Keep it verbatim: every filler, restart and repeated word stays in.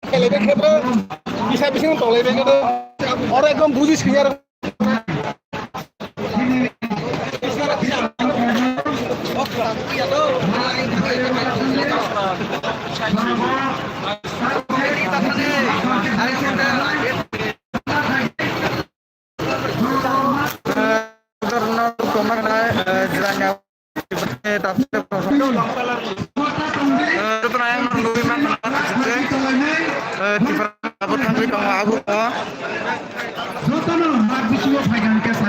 Khelaibai khe bro, bisa bising tonglaibaikheno. Oro ekdom buji siyar. Jotono ayang nugwi mankha, Tipra abo thangwi tongo, abo. Jotono mat bisingo phaikha hwnkhe sa.